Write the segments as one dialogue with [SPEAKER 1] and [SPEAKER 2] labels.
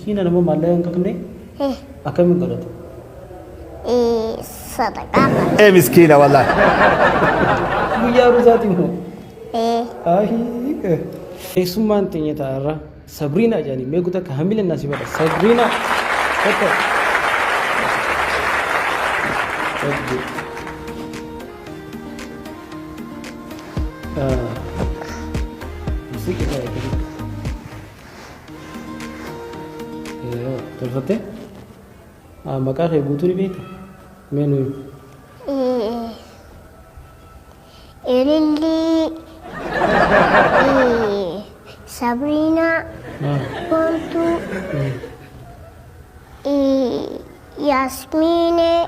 [SPEAKER 1] Miskiina nama maallaqa hin qabne akkamiin godhata?
[SPEAKER 2] Sadaqaa qaba.
[SPEAKER 3] Ee miskiina wallahi.
[SPEAKER 1] Guyyaa aruuzaati moo?
[SPEAKER 2] Ee.
[SPEAKER 1] Ahii. Keessummaan teenya ta'arra Sabriina jedhanii mee guutuu akka hamileen naa si badha. Sabriina. Tokko. Sadii. Musiqii ta'e akkasitti. Tolfattee? Maqaa kee guutuu ni beektaa? Mee nu himi.
[SPEAKER 2] Ilillii. Sabriinaa. Boontuu. Yaasmiinee.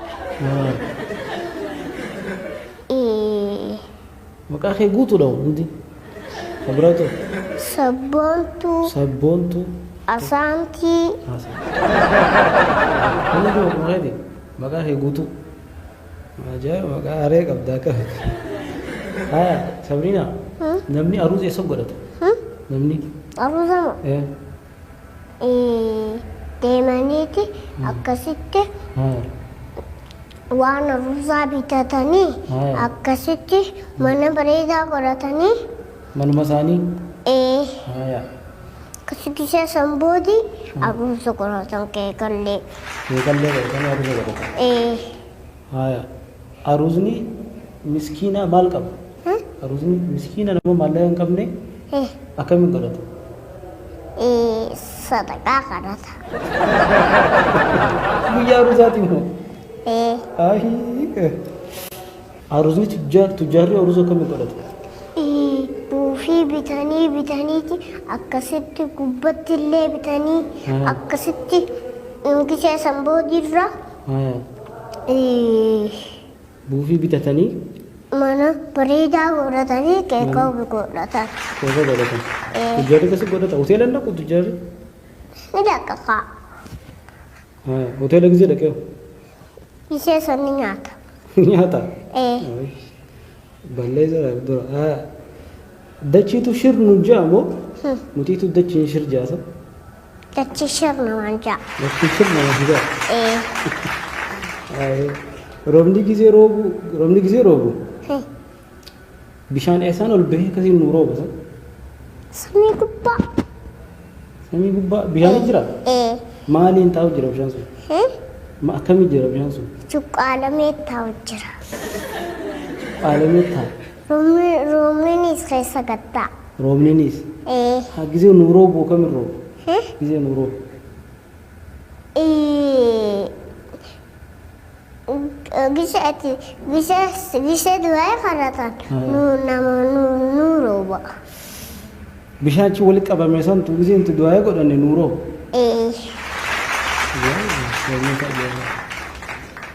[SPEAKER 1] Maqaa kee guutuudha hundi. Kan biraatu?
[SPEAKER 2] Sabboontuu.
[SPEAKER 1] Sabboontuu.
[SPEAKER 2] Asaantii.
[SPEAKER 1] Hundi maquma keeti. Maqaa kee guutuu. Ajaa'iba maqaa haree qabda akka. Haya Sabriina namni aruuza eessa godhata? Namni.
[SPEAKER 2] Aruuza moo?
[SPEAKER 1] Eh.
[SPEAKER 2] Deemaniiti akkasitti waan aruuzaa bitatanii akkasitti mana bareedaa godhatanii.
[SPEAKER 1] Manuma isaanii?
[SPEAKER 2] Ee. Akkasitti ishee san boodi aruuza godhatan keekallee.
[SPEAKER 1] Keekallee godhatanii aruuza godhatan.
[SPEAKER 2] Ee.
[SPEAKER 1] Haya. Aruuzni miskiinaa maal qaba? Aruuzni miskiina nama maallaqa hin qabne akkamiin godhata?
[SPEAKER 2] Sadaqaa kadhata.
[SPEAKER 1] Guyyaa aruuzaati moo?
[SPEAKER 2] Ee.
[SPEAKER 1] Ahii. Aruuzni tujjaarri aruuza akkamiin godhata?
[SPEAKER 2] Buufii bitanii bitaniiti akkasitti gubbatti illee bitanii akkasitti gisee san boodiirra
[SPEAKER 1] Buufii bitatanii.
[SPEAKER 2] Mana bareedaa godhatanii keeka godhatan.
[SPEAKER 1] Keeka godhatan. Tujjaarri akkasi godhata. Hoteela hin dhaqu tujjaarri?
[SPEAKER 2] Ni dhaqa kaa.
[SPEAKER 1] Hoteela gisee dhaqee hoo?
[SPEAKER 2] Gisee san ni nyaata.
[SPEAKER 1] Nyaata?
[SPEAKER 2] Ee.
[SPEAKER 1] Balleessa dura. Dachiitu shir nu ja'a moo nutiitu dachiin shir jaasa?
[SPEAKER 2] Dachii shir namaan ja'a.
[SPEAKER 1] Dachii shir namaan ja'a.
[SPEAKER 2] Ee.
[SPEAKER 1] Roobni gizee roobu roobni gizee roobu bishaan eessaan ol bahee akkasiin nu rooba san?
[SPEAKER 2] Samii gubbaa.
[SPEAKER 1] Samii gubbaa bishaan jira?
[SPEAKER 2] Ee.
[SPEAKER 1] Maaliin taa'u jira bishaan sun? Akkamii jira bishaan sun?
[SPEAKER 2] Cuqqaalamee taa'u jira.
[SPEAKER 1] Cuqqaalamee taa'a.
[SPEAKER 2] Roobni roobninis keessa gad ta'a.
[SPEAKER 1] Roobninis.
[SPEAKER 2] Ee.
[SPEAKER 1] Haa gizee nu roobu akkamiin rooba? Gizee nu roobu.
[SPEAKER 2] Ee. Gise ati gise gise du'aa kadhatan nu nama nu nu rooba.
[SPEAKER 1] Bishaan achi walitti qabame santu gizee nuti du'aa godhanne nu rooba.
[SPEAKER 2] Ee.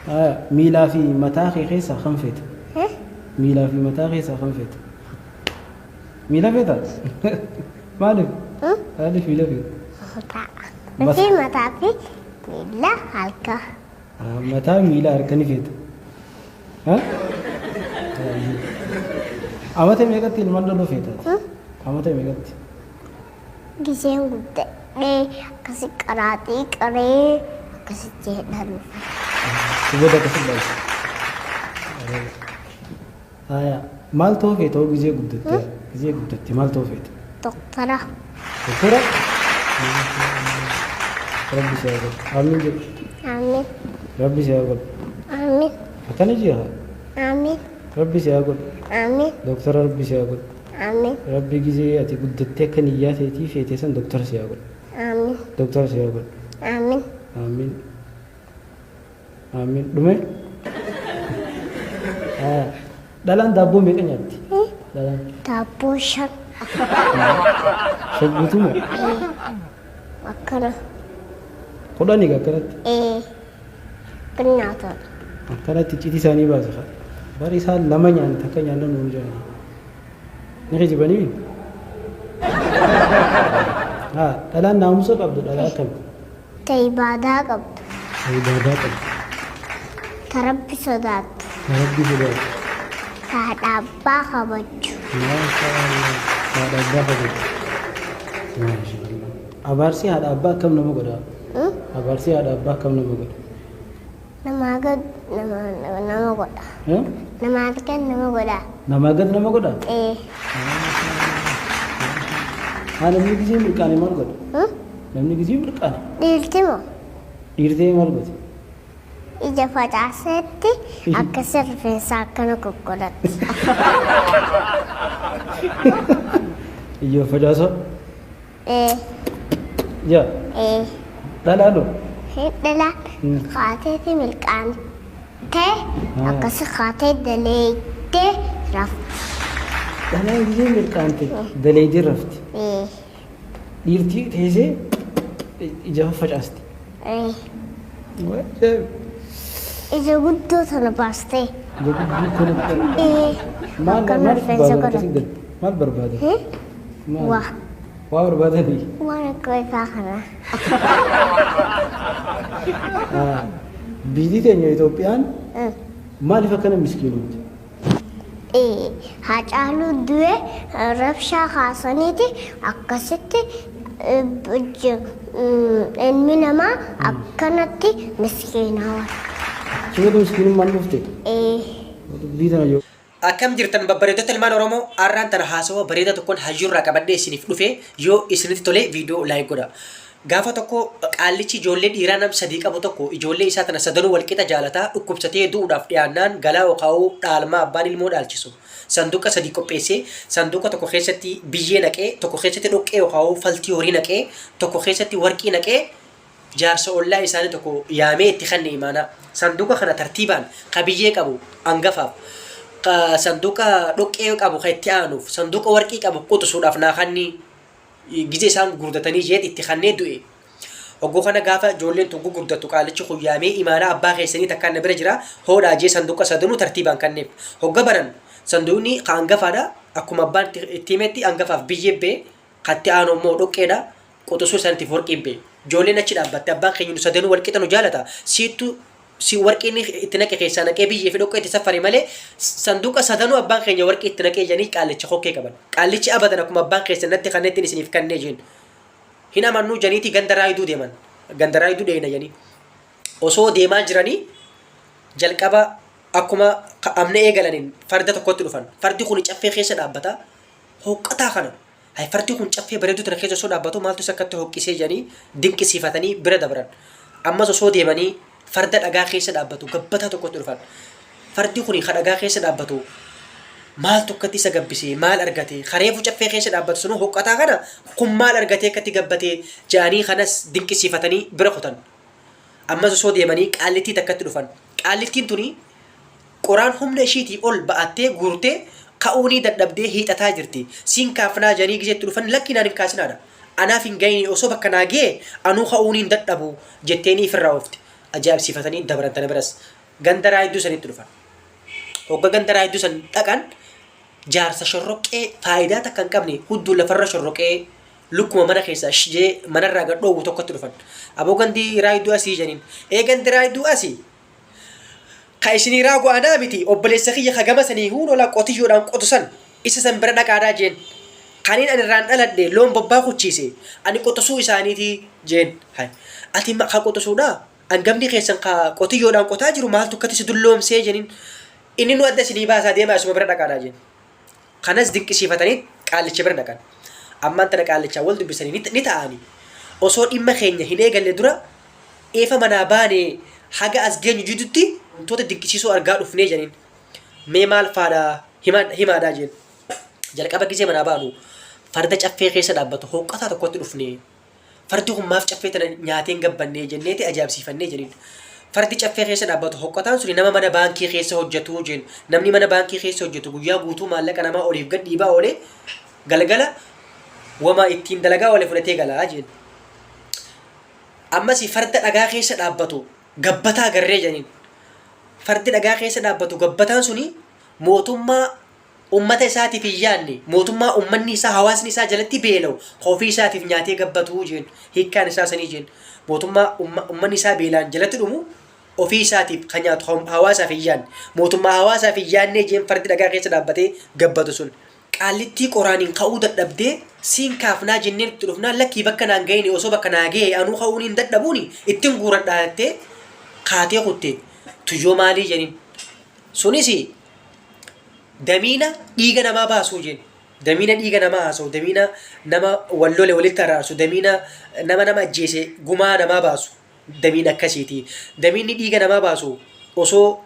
[SPEAKER 1] Haya, miilaa fi mataa kee keessaa kam feeta? Miilaa fi mataa keessaa kam feeta? Miila feeta? Maaliif? Maaliif miila feeta?
[SPEAKER 2] Mataa. Fi mataa fi miila harka.
[SPEAKER 1] Mataa miila harka ni feeta. Amata meeqatti ilmaan dhaluu feeta? Amata meeqatti?
[SPEAKER 2] Giseen guddadhee akkasi qaraaxii qaree akkasitti dhaluuf.
[SPEAKER 1] Booda akkasi dhalta. Haya, maal ta'uu feeta hoo gizee guddatte? Gizee guddatte maal ta'uu feeta?
[SPEAKER 2] Doktara.
[SPEAKER 1] Doktora? Rabbi si haa godhu. Amiin jedhu.
[SPEAKER 2] Amiin.
[SPEAKER 1] Rabbi si haa godhu.
[SPEAKER 2] Amiin.
[SPEAKER 1] Akkana jira.
[SPEAKER 2] Amiin.
[SPEAKER 1] Rabbi si haa godhu.
[SPEAKER 2] Amiin.
[SPEAKER 1] Doktora Rabbi si haa godhu.
[SPEAKER 2] Amiin.
[SPEAKER 1] Rabbi gizee ati guddattee akka niyyaa teetii feete san doktora si haa godhu.
[SPEAKER 2] Amiin.
[SPEAKER 1] Doktora si haa godhu.
[SPEAKER 2] Amiin.
[SPEAKER 1] Amiin. Amiin. Dhume? Haa. Dhalaan daabboo meeqa nyaatti? Dhalaan.
[SPEAKER 2] Daabboo 5.
[SPEAKER 1] 5 guutuu moo?
[SPEAKER 2] Akkana.
[SPEAKER 1] 10 egaa akkanatti.
[SPEAKER 2] Ee. Kan nyaatan.
[SPEAKER 1] Akkanatti iccitii isaanii baase kaa. Bari isaan lama nyaanne takka nyaanna nuun jedhanii. Ni kijibanii? Haa dhalaan naamusa qabdu dhalaa akkami?
[SPEAKER 2] Ta ibaadaa qabdu.
[SPEAKER 1] Ta ibaadaa qabdu.
[SPEAKER 2] Ta Rabbi sodaattu.
[SPEAKER 1] Ta Rabbi sodaattu.
[SPEAKER 2] Ta haadha abbaa kabajju.
[SPEAKER 1] Maasha Allah. Ta haadha abbaa kabajju. Maasha Allah. Abaarsi haadha abbaa akkam nama godha? Abaarsi haadha abbaa akkam nama godha?
[SPEAKER 2] Namaa gad nama nama godha.
[SPEAKER 1] Eh?
[SPEAKER 2] Namaa gad nama godha.
[SPEAKER 1] Namaa gad nama godha?
[SPEAKER 2] Ee.
[SPEAKER 1] Haa namni gisee mirqaane maal godha?
[SPEAKER 2] Hmm?
[SPEAKER 1] Namni gisee mirqaane.
[SPEAKER 2] Dhiirti moo?
[SPEAKER 1] Dhiirtee maal godha?
[SPEAKER 2] Ija facaasetti akkasi rifeensa akkana goggodhatti.
[SPEAKER 1] Ija facaasoo?
[SPEAKER 2] Ee.
[SPEAKER 1] Yaa.
[SPEAKER 2] Ee.
[SPEAKER 1] Dhalaa dho?
[SPEAKER 2] Dhala kaateeti milqaantee akkasi kaatee daleeytee rafti.
[SPEAKER 1] Dhalaan gisee mirqaante daleeytee rafti.
[SPEAKER 2] Ee.
[SPEAKER 1] Dhiirtii teessee ija faffacaasti.
[SPEAKER 2] Ee. Ija guddoo tana baastee.
[SPEAKER 1] Ija guddoo tana.
[SPEAKER 2] Ee.
[SPEAKER 1] Maal
[SPEAKER 2] Akkana
[SPEAKER 1] maal
[SPEAKER 2] rifeensa
[SPEAKER 1] barbaadan akkasii
[SPEAKER 2] godhatti.
[SPEAKER 1] gad maal barbaadan? Maal?
[SPEAKER 2] Waa.
[SPEAKER 1] Waa barbaadanii?
[SPEAKER 2] Waan akka ifaa kana.
[SPEAKER 1] Biyyi teenya Itoophiyaan maaliif akkana miskiinomti?
[SPEAKER 2] Haacaaluu du'e rabshaa kaasaniiti akkasitti ilmi namaa akkanatti miskiinaa wal.
[SPEAKER 1] Achumatti miskiinummaan dhufte?
[SPEAKER 2] Ee.
[SPEAKER 1] Dubbii tana yoo.
[SPEAKER 3] Akkam jirtan babbareeddota ilmaan Oromoo arraan tana haasawa bareeda tokkon hayyuurraa qabadhee isiniif dhufe yoo isinitti tole viidiyoo like godha. Gaafa tokko qaallichi ijoollee dhiiraa nam sadii qabu tokko ijoollee isaa tana sadanuu wal qixa jaalata dhukkubsatee du'uudhaaf dhiyaannaan galaa okaa'uu dhaalmaa abbaan ilmoo dhaalchisu sanduuqa sadii qopheessee sanduuqa tokko keessatti biyyee naqee tokko keessatti dhoqqee okaa'uu faltii horii naqee tokko keessatti warqii naqee jaarsa ollaa isaanii tokko yaamee itti kanne imaanaa. Sanduuqa kana tartiibaan ka biyyee qabu angafaaf, ka sanduuqa dhoqqee qabu ka itti aanuuf, sanduuqa warqii qabu quxusuudhaaf naa kanni gizee isaan gurgurdatanii jeet itti kannee du'e. Hogguu kana gaafa ijoolleen tun gugurdattu qaalichi kun yaamee imaanaa abbaa keessanii takkaan na bira jira hoodhaa jee sanduuqa sadanuu tartiibaan kanneef. Hogga banan sanduuqni ka angafaadha akkuma abbaan itti himetti angafaaf biyyee bee ka itti aanu ammoo dhoqqeedha quxusuu isaaniitiif warqiin bee. Ijoolleen achi dhaabbatte abbaan keenya nu sadanuu wal qixa nu jaalata siittu si warqii inni itti naqe keessaa naqee biyyee fi dhoqqee itti saffare malee sanduuqa sadanuu abbaan keenya warqii itti naqee jedhanii qaallicha kokkee qaban. Qaallichi abadan akkuma abbaan keessan natti kannettiin isiniif kannee jeen. Hin amannuu janiitii ganda raayiduu deeman. Ganda raayiduu dheeyna janii. Osoo deemaa jiranii jalqaba akkuma amna eegalaniin farda tokkotti dhufan. Fardi kun caffee keessa dhaabbata. Hoqqataa kana. Hay fardi kun caffee bareedduu tana keessa osoo dhaabbatu maaltu isa akkatti hoqqisee jedhanii dinqisiifatanii bira dabran. Ammas osoo deemanii farda dhagaa keessa dhaabbatu gabbataa tokkotti dhufan. Fardi kuni ka dhagaa keessa dhaabbatu maaltu akkatti isa gabbisee maal argate ka reefu caffee keessa dhaabbatu sunuu hoqqataa kana kun maal argatee akkatti gabbatee jedhanii kanas dinqisiifatanii bira kutan. Ammas osoo deemanii qaallittii takkatti dhufan. Qaallittiin tuni Qoraan humna ishiitii ol ba'attee guurtee ka'uunii dadhabdee hiixataa jirti. Siin kaafnaa jedhanii gizee itti dhufan lakkii naan hin kaasinaadha. Anaaf hin gahini osoo bakka naa gahee anuu ka'uunii hin dadhabu jetteenii ifirraa oofti. Ajaa'ibsiifatanii dabran tana biras. Ganda raayidduu sanitti dhufan. Hogga ganda raayidduu san dhaqan jaarsa shorroqqee faayidaa takka hin qabne hudduu lafarra shorroqee lukkuma mana keessaa sh jee manarraa gad dhoowwu tokkotti dhufan. Aboo gandi raayidduu asii jedhaniin. Ee gandi raayidduu asii. Ka isinii raagu anaa miti, obboleessa kiyya ka gama sanii huunola qotiyyoodhaan qotu san, isa san bira dhaqaadhaa jeen. Kaniin ani irraan dhaladhe loon bobbaa kuchiise, ani quxusuu isaaniitii jeen. Hay, ati ka quxusuudhaa? Angafni keessan ka qotiyyoodhaan qotaa jiru maaltu akkatti si dulloomsee jeniin. Inni nu adda isinii baasaa deemaa isuma bira dhaqaadhaa jeen. Kanas dinqisiifatanii qaallicha bira dhaqan. Ammaan tana qaallichaan wal dubbisanii ni ta'anii. Osoo dhimma keenya hin eegalle dura eefa manaa baanee haga as geenyu jiddutti wantoota dinqisiisoo argaa dhufnee janiin. Mee maal faadha himaadhaa jeen. Jalqaba gizee manaa baanu farda caffee keessa dhaabbatu hooqqataa tokkotti dhufnee. Fardi kun maaf caffee tana nyaatee hin gabbannee jenneeti ajaa'ibsiifannee jeniin. Fardi caffee keessa dhaabbatu hoqqataan suni nama mana baankii keessa hojjetu jeen. Namni mana baankii keessa hojjetu guyyaa guutuu maallaqa namaa oliif gad dhiibaa oolee galgala wama ittiin dalagaa oole fudhatee galaa jeen. Ammas farda dhagaa keessa dhaabbatu gabbataa agarree jedhaniin. Fardi dhagaa keessa dhaabbatu gabbataan suni mootummaa ummata isaatiif hin yaadne, mootummaa ummanni isaa hawaasni isaa jalatti beela'u ka ofii isaatiif nyaatee gabbatuu jeen. Hiikkaan isaa sanii jeen. Mootummaa ummanni isaa beelaan jalatti dhumu ofii isaatiif ka nyaatu hawaasaaf hin yaadne. Mootummaa hawaasaaf hin yaadnee jeen fardi dhagaa keessa dhaabbatee gabbatu sun. Qaallittii qoraaniin ka'uu dadhabdee siin kaafnaa jenneen itti dhufnaan lakkii bakka naan gahini osoo bakka naa gahe anuu ka'uun hin dadhabuuni ittin guuradhaa jettee kaatee kutte tuyyoo maalii jedhin. Sunis damiina dhiiga namaa baasuu jeen. Damiina dhiiga namaa haasa'u, damiina nama wal lole walitti araarsu, damiina nama nama ajjeese gumaa namaa baasu. Damiina akkasiiti. Damiinni dhiiga namaa baasu osoo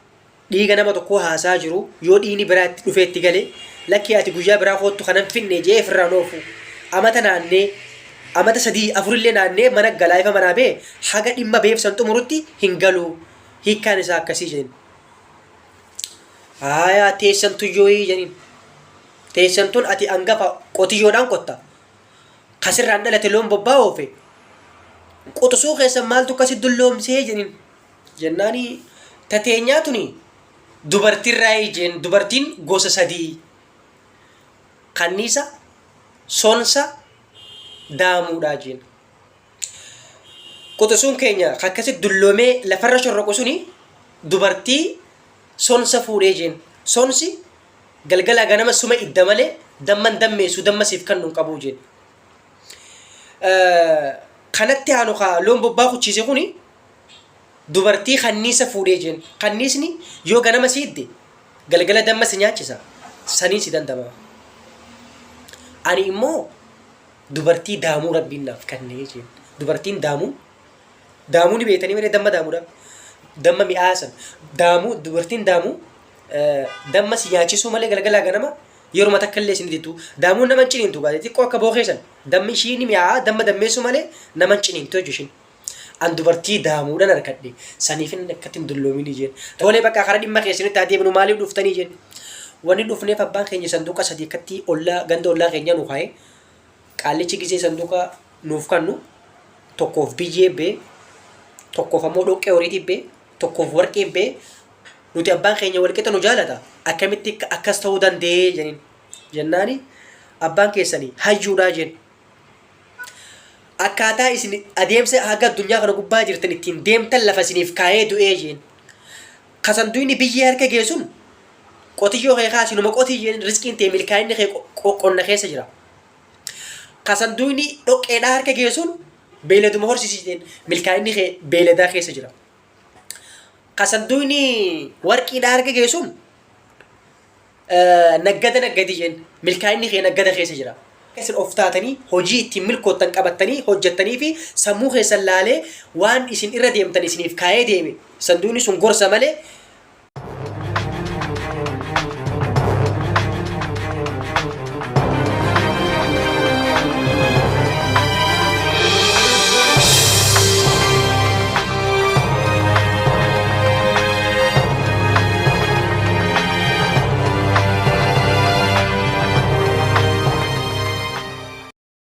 [SPEAKER 3] dhiiga nama tokkoo haasaa jiru yoo dhiigni biraa itti dhufee itti gale lakkii ati guyyaa biraa koottu kanan finne je'ee ofirraa hin oofu. Amata naannee amata sadii afurillee naannee mana galaa ifa manaa bee haga dhimma beef san xumurutti hin galu. Hiikkaan isaa akkasii jedhin. Haayaa teessan tuyyooyii jedhin. Teessan tun ati angafa qotiyyoodhaan qotta. Kasirraan dhalate loon bobbaa oofe. Quxusuu keessan maaltu akkasi dulloomsee jedhin. Jennaani ta teenyaa tuni dubartirraayi jeen dubartiin gosa sadii kanniisa sonsa daamuudhaa jeen. Quxisuun keenya ka akkasi dulloomee lafarra shorroqu suni dubartii sonsa fuudhee jeen. Sonsi galgalaa ganama suma idda malee damman dammeessu damma siif kannu hin qabuu jeen. Kanatti aanu ka loon bobbaa kuchiise kuni dubartii kanniisa fuudhee jeen. Kanniisni yoo ganama si idde galgala damma si nyaachisa. Saniin si dandama. Ani immoo dubartii daamuu rabbiin naaf kennee jeen. Dubartiin daamuu daamuu ni beektanii malee damma daamuudha. Damma mi'aa san. Daamuu dubartiin daamuu damma si nyaachisuu malee galgalaa ganama yeruma takka illee isin diddu. Daamuun nama hin ciniintu gaazexii xiqqoo akka bookee san. Dammi ishii ni mi'aa damma dammeessuu malee nama hin ciniintu jechuudha ishiin. An dubartii daamuudhan arkadhe. Saniifin akkatti hin dulloominii jeen. Tolee bakka kara dhimma keessanitti haa deebinu maaliif dhuftanii jeen. Wanni dhufneef abbaan keenya sanduuqa sadii akkatti ollaa ganda ollaa keenyaa nu kaa'e. Qaallichi gisee sanduuqa nuuf kannu tokkoof biyyee bee, tokkoof ammoo dhoqqee horiitii bee, tokkoof warqee bee nuti abbaan keenya walqixa nu jaalata akkamitti akkas ta'uu danda'ee jeniin. Jennaani abbaan keessanii hayyuudhaa jeen. Akkaataa isin adeemsa haga addunyaa kana gubbaa jirtan ittiin deemtan lafa isiniif kaayee du'ee jeen. Ka sanduuqni biyyee harka ga'e sun qotiyyoo kee kaasi numa qotii jeen rizqiin tee milkaa'inni kee qonna keessa jira. Ka sanduuqni dhoqqeedhaa harka ga'e sun beeyladuma horsiisi jeen milkaa'inni kee beeyladaa keessa jira. Ka sanduuqni warqiidhaa harka ga'e sun Naggada naggadi jeen. Milkaa'inni kee naggada keessa jira. Isin of taatanii hojii ittiin milkoottan qabattanii hojjettanii fi sammuu keessan laalee waan isin irra deemtan isiniif kaa'ee deeme. Sanduuqni sun gorsa malee